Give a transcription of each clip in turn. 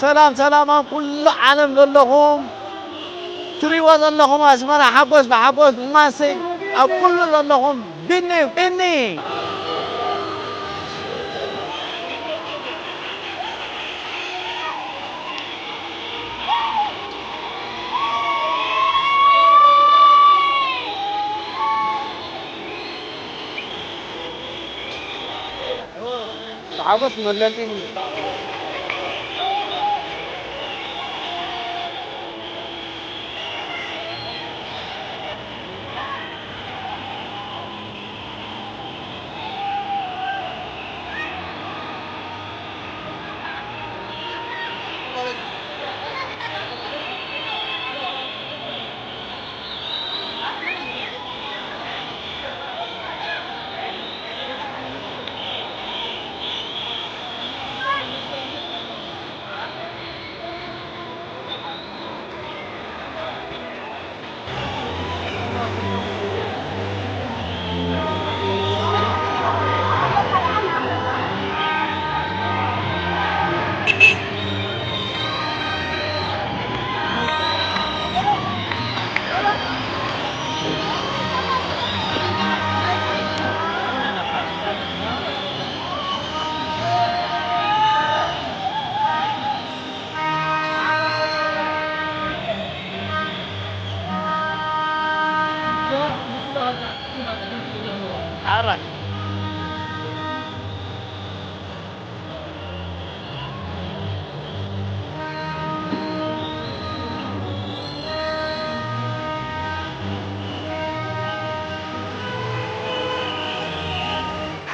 ሰላም ሰላም ኣብ ኩሉ ዓለም ዘለኹም ትሪእዎ ዘለኹም ኣስመራ ሓጎስ ብሓጎስ ማሰይ ኣብ ኩሉ ዘለኹም ቢኒ ቢኒ። ሓጎስ መግለጺ።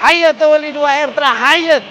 ሓየት ተወሊድዋ ኤርትራ ሓየት።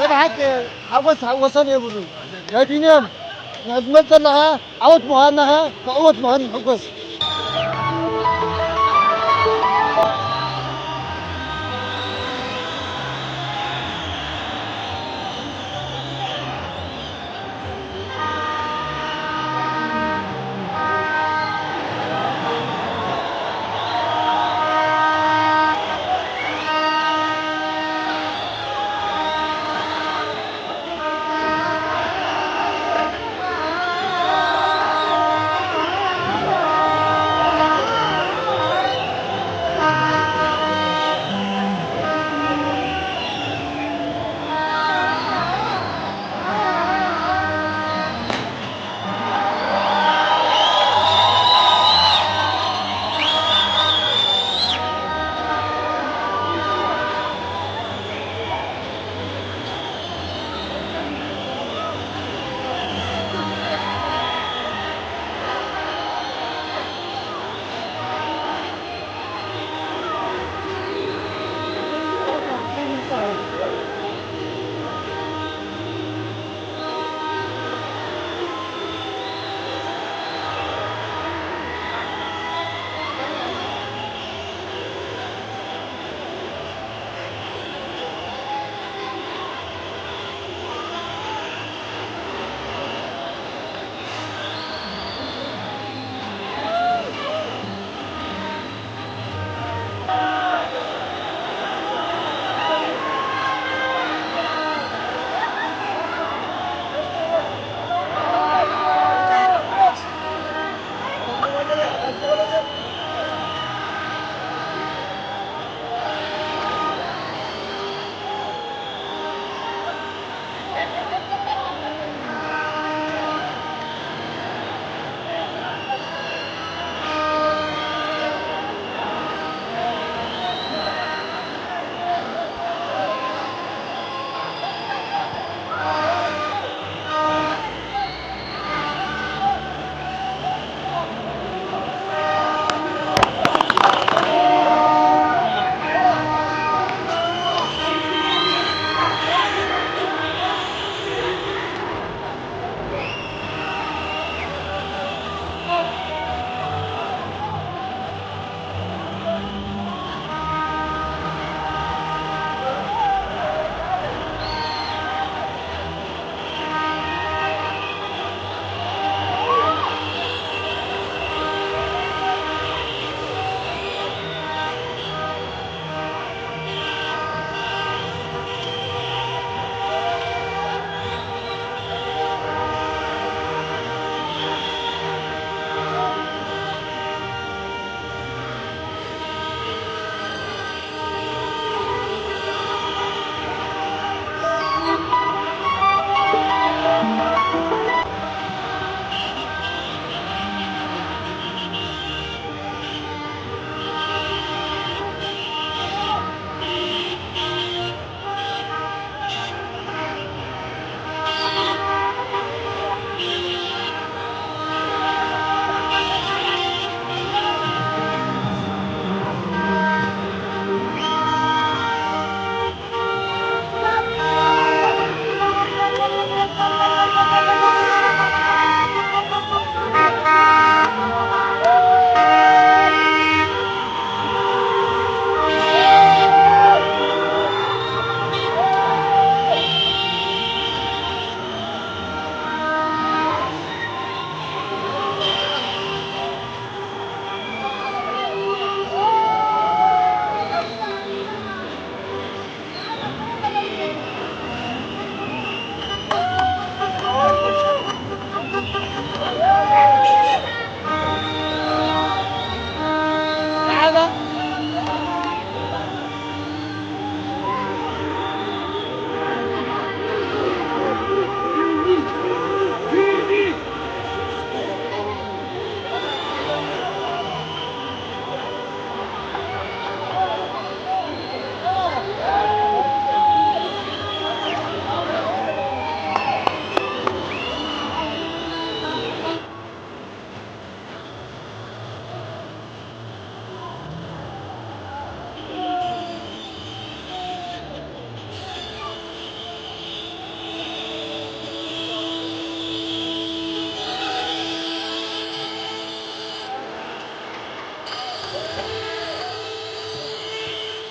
ስብሓት ሓጎስ ሓጎሶም የብሉ። ናይ ቢንያም ናብ ዝመልጸ ኣለኻ ዓወት ምዃንና ኸኣ ብዕወት ምዃን ንሕጎስ።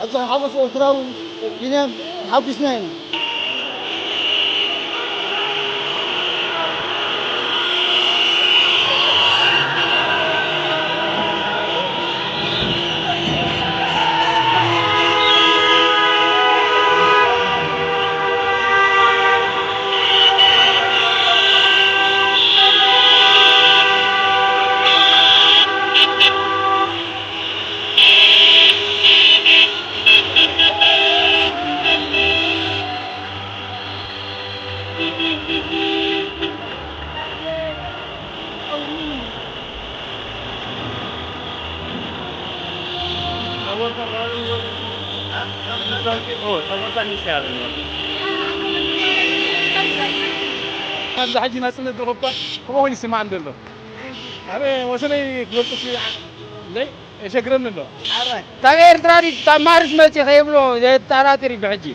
ኣብዚ ሓጎስ ኤርትራዊ ቢንያም ተሓጒስና ኢና። ኣብዚ ሕጂ ናጽነት ደረባ ከምኡ ይስማዕ እንደሎ። ኣነ ወሰነይ ክገልጽ ለይ የሸግረኒ ኣሎ። ካብ ኤርትራ ድዩ? ካብ ማርስ መጺ ከይብሎ የጠራጥር እዩ ብሕጂ።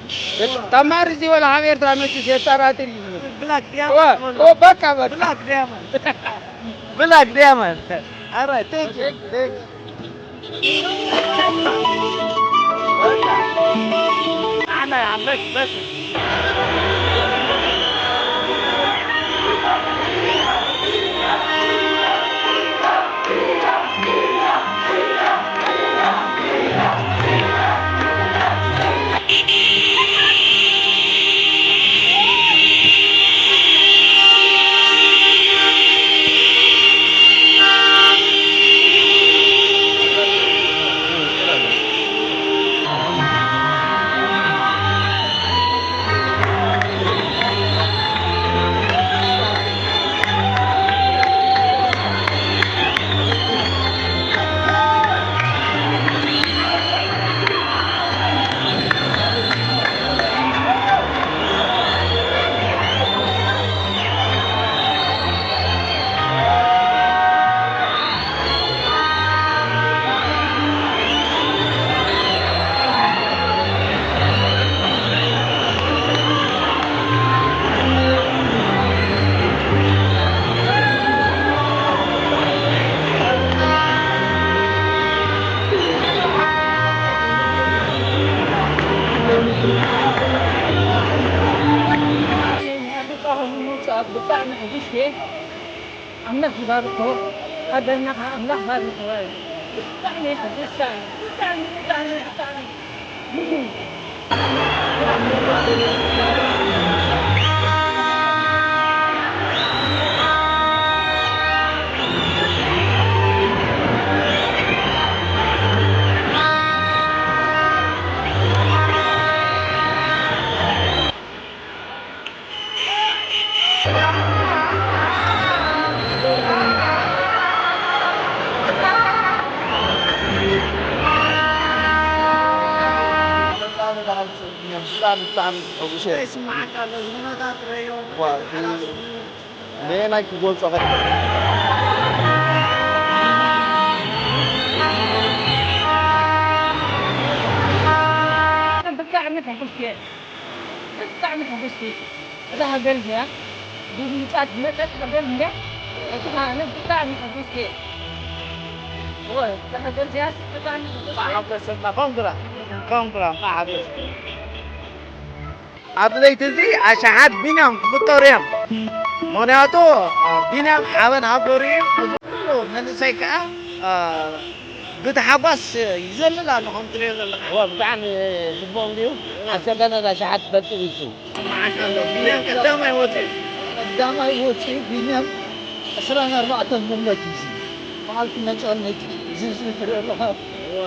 ካብ ማርስ ዝበለ ካብ ኤርትራ መጺ የጠራጥር እዩ ዝብል። ብላክ እዋ፣ ዲያመንድ። ኦ፣ በቃ፣ በቃ። ብላክ ዲያመንድ። ብላክ ዲያመንድ። ኣራይ፣ ቴንክ ዩ፣ ቴንክ ዩ። ኣና፣ በስ፣ በስ። ብጣዕሚ ሕጉስ እየ። ኣምላኽ ይባርኮ። ሃገርና ከዓ ኣምላኽ ባርኮ። ብጣዕሚ ሕጉስ እየ። ብጣዕሚ፣ ብጣዕሚ፣ ብጣዕሚ። በየናይ ክገልጾ? ብጣዕሚ ተሕጉስ እየ። ብጣዕሚ ተሐጒስኪ። እዛ ሃገር እዚኣ ብምምጻእ ዝመጸት ሃገር እንድያ። እቲ ኣነ ብጣዕሚ ተሐጒስኪ። እወ፣ እዛ ሃገር እዚኣ ብጣዕሚ ተሐጒስኪ። ሓጎሰና ኮንግራ፣ ኮንግራ፣ ሓጎስ። ኣብ ለይቲ እዚ ኣሽሓት ቢንያም ክፍጠሩ እዮም። ምኽንያቱ ቢንያም ሓበን ሃገሩ እዩ። እዚ ኩሉ መንእሰይ ከኣ ብታሓጓስ ይዘልል ኣሎ ከም ትሪኦ ዘለኻ። እወ፣ ብጣዕሚ ጽቡቕ እንድዩ። ኣብ ሰገነት ኣሽሓት በልጽጉ እዩ። መዓት ኣሎ። ቢንያም ቀዳማይ ወፂኡ። ቀዳማይ ወፂኡ ቢንያም ዕስራን ኣርባዕተን ጎል እዩ። በዓልቲ መፃወቲ ነቲ ዝዝሪ ትርኢ ኣለኻ።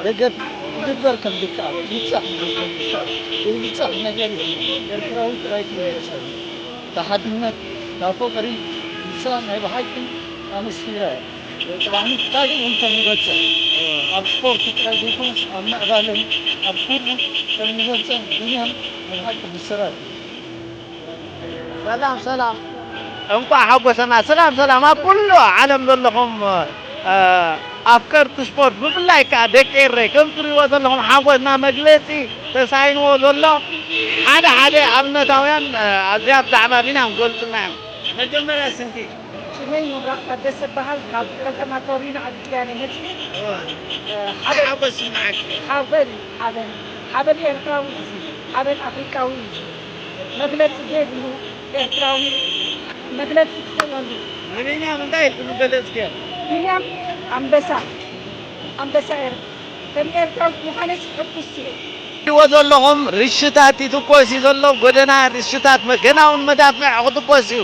ደገፍ ይግበር ከም ዝከኣል፣ ይብፃሕ ይግበር ከም ዝከኣል። ዘይብፃሕ ነገር የለን። ኤርትራዊ ጥራይ ክመፅእ። ብሓድነት፣ ናብ ፍቕሪ፣ ንሳ ናይ ብሓቂ ኣመስኪራ እያ። ወዲ ባህሊ ካልእ እንተ ይበጽሕ፣ ኣብ ስፖርት ጥራይ ዘይኮነስ ኣብ ምዕባለን ኣብ ኩሉ ከም ዝበጽሕ ቢንያም ናይ ብሓቂ ብስራት እዩ። ሰላም ሰላም፣ እንቋዕ ሓጎሰና። ሰላም ሰላም፣ ኣብ ኩሉ ዓለም ዘለኹም እ፣ ኣፍቀርቲ ስፖርት፣ ብፍላይ ከኣ ደቂ ኤረይ፣ ከም ትሪእዎ ዘለኹም ሓጎስና መግለጺ ተሳኢንዎ ዘሎ ሓደ ሓደ ኣብነታውያን፣ እ፣ ኣብዚኣ ብዛዕባ ቢንያም ክገልጹልና እዮም። መጀመርያ ስምኪ? ሽመይ ምብራቕ ታደሰ እበሃል። ካብ ከተማ ቶሪኖ ኣዲግያ እየ መጺኤ። እ፣ ሓደ ሓጎስ ይስምዓኪ። ሓበን፣ ሓበን። ሓበን ኤርትራዊ፣ ሓበን ኣፍሪቃዊ። መግለጺ ዘይብሉ ኤርትራዊ መግለጺ ክኾነሉ። ንቢንያም እንታይ ኢልኩም ገለጽክዮ? ቢንያም ኣንበሳ፣ ኣንበሳ ኤርትራ። ከም ኤርትራዊ ምዃነይ ሕጉስ እየ። እዎ ዘለኹም ርሽታት ይትኮስ እዩ ዘሎ፣ ጎደና ርሽታት፣ ገና እውን መዳፍዕ ክትኮስ እዩ።